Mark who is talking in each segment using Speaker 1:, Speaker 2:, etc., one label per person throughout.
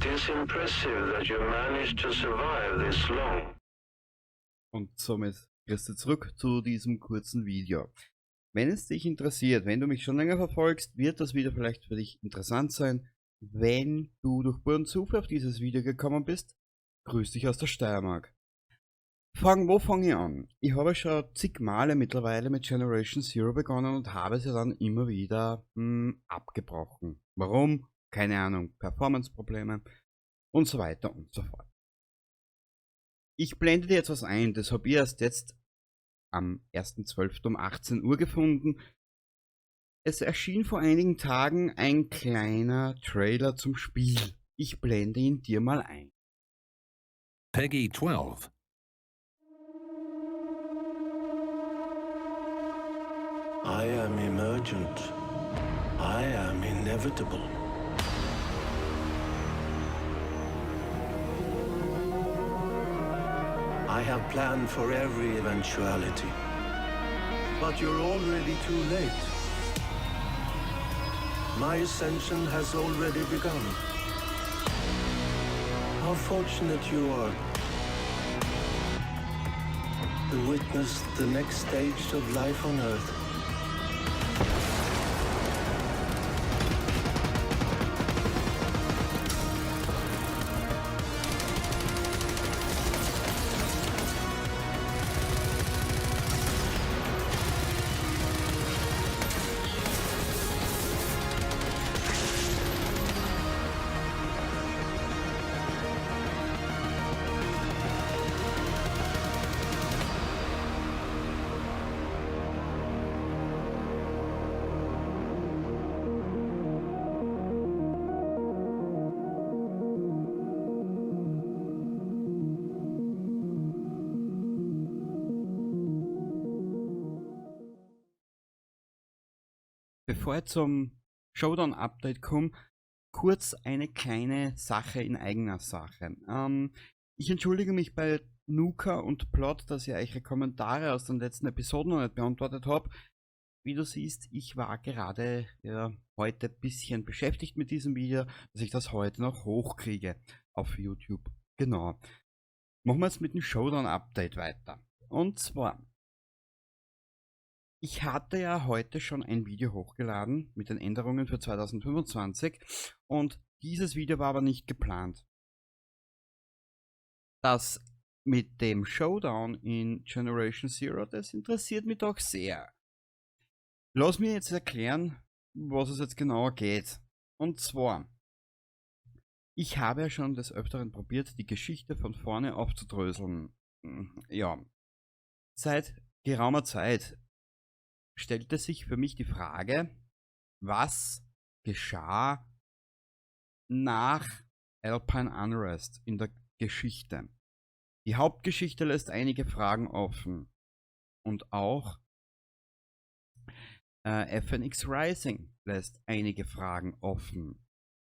Speaker 1: It is impressive that you managed to survive this long.
Speaker 2: Und somit kriegst du zurück zu diesem kurzen Video. Wenn es dich interessiert, wenn du mich schon länger verfolgst, wird das Video vielleicht für dich interessant sein. Wenn du durch puren Zufall auf dieses Video gekommen bist, grüß dich aus der Steiermark. Wo fange ich an? Ich habe schon zig Male mittlerweile mit Generation Zero begonnen und habe sie dann immer wieder abgebrochen. Warum? Keine Ahnung. Performance-Probleme und so weiter und so fort. Ich blende dir jetzt was ein, das hab ich erst jetzt am 1.12 um 18 Uhr gefunden. Es erschien vor einigen Tagen ein kleiner Trailer zum Spiel. Ich blende ihn dir mal ein.
Speaker 3: PEGI 12.
Speaker 1: I am emergent. I am inevitable. I have planned for every eventuality. But you're already too late. My ascension has already begun. How fortunate you are to witness the next stage of life on Earth.
Speaker 2: Bevor ich zum Showdown-Update komme, kurz eine kleine Sache in eigener Sache. Ich entschuldige mich bei Nuka und Plot, dass ich eure Kommentare aus den letzten Episoden noch nicht beantwortet hab. Wie du siehst, ich war gerade, ja, heute ein bisschen beschäftigt mit diesem Video, dass ich das heute noch hochkriege auf YouTube. Machen wir jetzt mit dem Showdown-Update weiter. Und zwar, ich hatte ja heute schon ein Video hochgeladen mit den Änderungen für 2025 und dieses Video war aber nicht geplant. Das mit dem Showdown in Generation Zero, das interessiert mich doch sehr. Lass mir jetzt erklären, was es jetzt genauer geht. Und zwar, ich habe ja schon des Öfteren probiert, die Geschichte von vorne aufzudröseln. Seit geraumer Zeit stellte sich für mich die Frage, was geschah nach Alpine Unrest in der Geschichte? Die Hauptgeschichte lässt einige Fragen offen. Und auch FNX Rising lässt einige Fragen offen.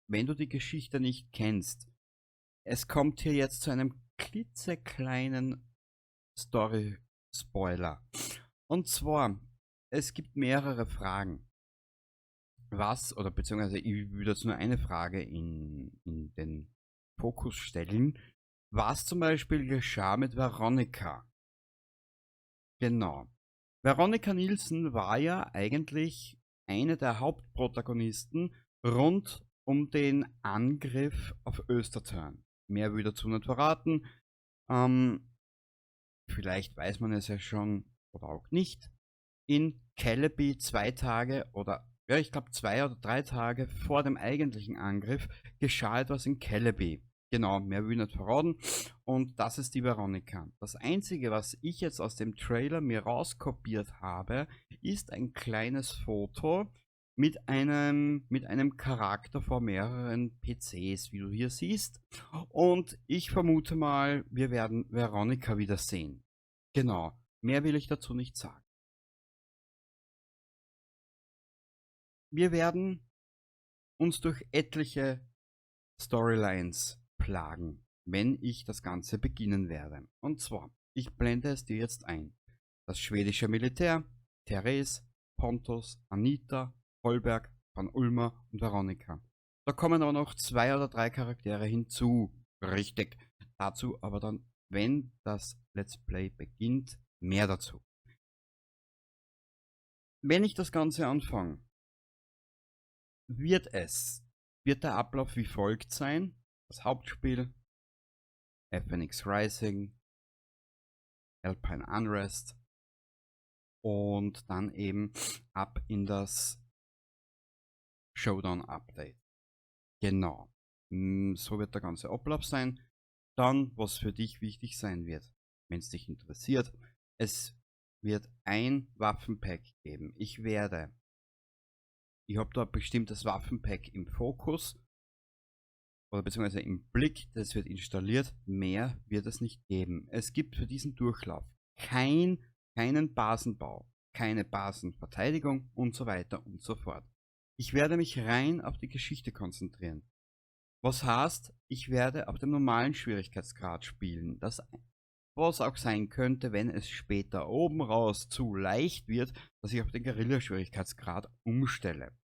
Speaker 2: Wenn du die Geschichte nicht kennst, es kommt hier jetzt zu einem klitzekleinen Story-Spoiler. Und zwar, es gibt mehrere Fragen. Was, oder beziehungsweise ich würde jetzt nur eine Frage in den Fokus stellen. Was zum Beispiel geschah mit Veronica? Veronica Nielsen war ja eigentlich eine der Hauptprotagonisten rund um den Angriff auf Östertörn. Mehr will ich dazu nicht verraten. Vielleicht weiß man es ja schon oder auch nicht. In Keleby 2 Tage oder, ja, ich glaub 2 oder 3 Tage vor dem eigentlichen Angriff geschah etwas in Keleby. Mehr will ich nicht verraten. Und das ist die Veronica. Das Einzige, was ich jetzt aus dem Trailer mir rauskopiert habe, ist ein kleines Foto mit einem Charakter vor mehreren P Cs, wie du hier siehst. Und ich vermute mal, wir werden Veronica wiedersehen. Mehr will ich dazu nicht sagen. Wir werden uns durch etliche Storylines plagen, wenn ich das Ganze beginnen werde. Und zwar, ich blende es dir jetzt ein. Das schwedische Militär, Therese, Pontus, Anita, Holberg, Van Ulmer und Veronica. Da kommen aber noch 2 oder 3 Charaktere hinzu. Richtig. Dazu aber dann, wenn das Let's Play beginnt, mehr dazu. Wenn ich das Ganze anfange, wird der Ablauf wie folgt sein. Das Hauptspiel, FNX Rising, Alpine Unrest und dann eben ab in das Showdown Update. Genau. So wird der ganze Ablauf sein. Dann, was für dich wichtig sein wird, wenn es dich interessiert, es wird ein Waffenpack geben. Ich habe da ein bestimmtes Waffenpack im Fokus oder beziehungsweise im Blick, das wird installiert, mehr wird es nicht geben. Es gibt für diesen Durchlauf keinen Basenbau, keine Basenverteidigung und so weiter und so fort. Ich werde mich rein auf die Geschichte konzentrieren. Was heißt, ich werde auf dem normalen Schwierigkeitsgrad spielen. Das, was auch sein könnte, wenn es später oben raus zu leicht wird, dass ich auf den Guerilla-Schwierigkeitsgrad umstelle.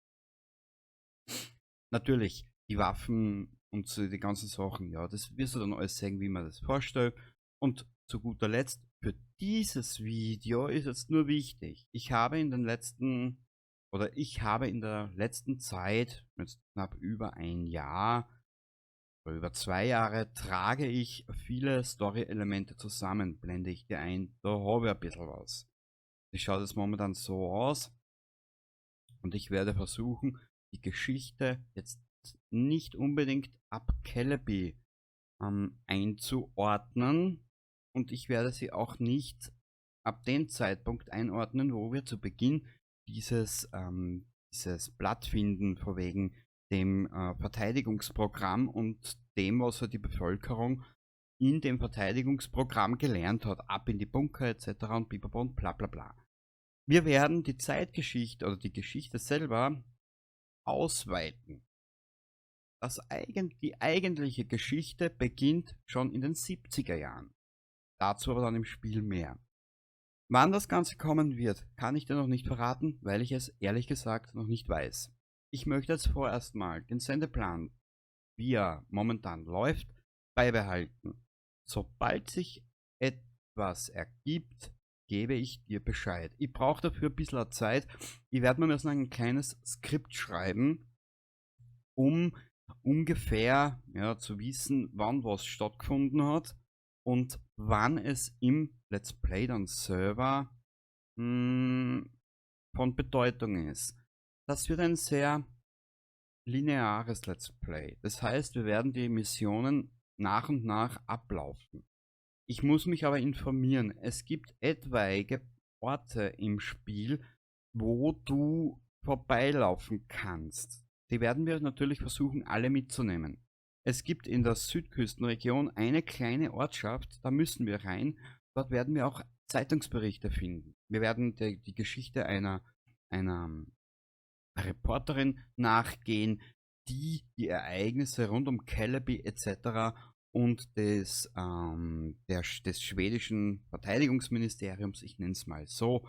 Speaker 2: Natürlich, die Waffen und so die ganzen Sachen, ja, das wirst du dann alles sehen, wie man das vorstellt. Und zu guter Letzt, für dieses Video ist jetzt nur wichtig, ich habe in den letzten, oder ich habe in der letzten Zeit, jetzt knapp über ein Jahr, oder über 2 Jahre, trage ich viele Story-Elemente zusammen, blende ich dir ein, da habe ich ein bisschen was. Das schaut jetzt momentan so aus und ich werde versuchen, die Geschichte jetzt nicht unbedingt ab Kellerby einzuordnen und ich werde sie auch nicht ab dem Zeitpunkt einordnen, wo wir zu Beginn dieses Blatt finden, von wegen dem Verteidigungsprogramm und dem, was halt die Bevölkerung in dem Verteidigungsprogramm gelernt hat, ab in die Bunker etc. und bibaba und bla bla bla. Wir werden die Zeitgeschichte oder die Geschichte selber ausweiten. Die eigentliche Geschichte beginnt schon in den 70er Jahren. Dazu aber dann im Spiel mehr. Wann das Ganze kommen wird, kann ich dir noch nicht verraten, weil ich es ehrlich gesagt noch nicht weiß. Ich möchte jetzt vorerst mal den Sendeplan, wie er momentan läuft, beibehalten. Sobald sich etwas ergibt, gebe ich dir Bescheid. Ich brauche dafür ein bisschen Zeit. Ich werde mir müssen ein kleines Skript schreiben, um ungefähr, ja, zu wissen, wann was stattgefunden hat und wann es im Let's Play dann Server von Bedeutung ist. Das wird ein sehr lineares Let's Play. Das heißt, wir werden die Missionen nach und nach ablaufen. Ich muss mich aber informieren. Es gibt etwaige Orte im Spiel, wo du vorbeilaufen kannst. Die werden wir natürlich versuchen, alle mitzunehmen. Es gibt in der Südküstenregion eine kleine Ortschaft, da müssen wir rein. Dort werden wir auch Zeitungsberichte finden. Wir werden die Geschichte einer Reporterin nachgehen, die die Ereignisse rund um Kellerby etc. und des schwedischen Verteidigungsministeriums, ich nenne es mal so,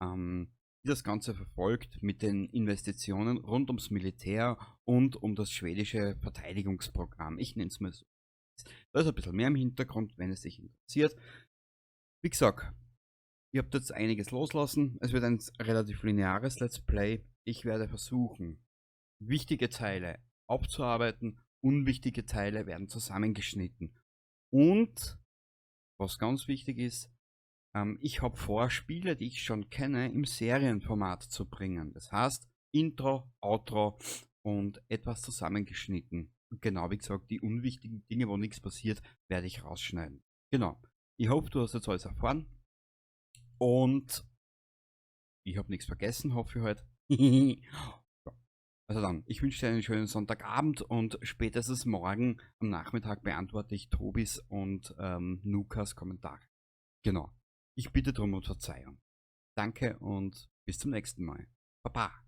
Speaker 2: die das Ganze verfolgt mit den Investitionen rund ums Militär und um das schwedische Verteidigungsprogramm. Ich nenne es mal so. Da ist ein bisschen mehr im Hintergrund, wenn es dich interessiert. Wie gesagt, ihr habt jetzt einiges loslassen. Es wird ein relativ lineares Let's Play. Ich werde versuchen, wichtige Teile aufzuarbeiten, unwichtige Teile werden zusammengeschnitten. Und, was ganz wichtig ist, ich habe vor, Spiele, die ich schon kenne, im Serienformat zu bringen. Das heißt, Intro, Outro und etwas zusammengeschnitten. Und genau, wie gesagt, die unwichtigen Dinge, wo nichts passiert, werde ich rausschneiden. Genau. Ich hoffe, du hast jetzt alles erfahren. Und ich habe nichts vergessen, hoffe ich heute. Also dann, ich wünsche dir einen schönen Sonntagabend und spätestens morgen am Nachmittag beantworte ich Tobis und Nukas Kommentare. Genau. Ich bitte drum um Verzeihung. Danke und bis zum nächsten Mal. Baba.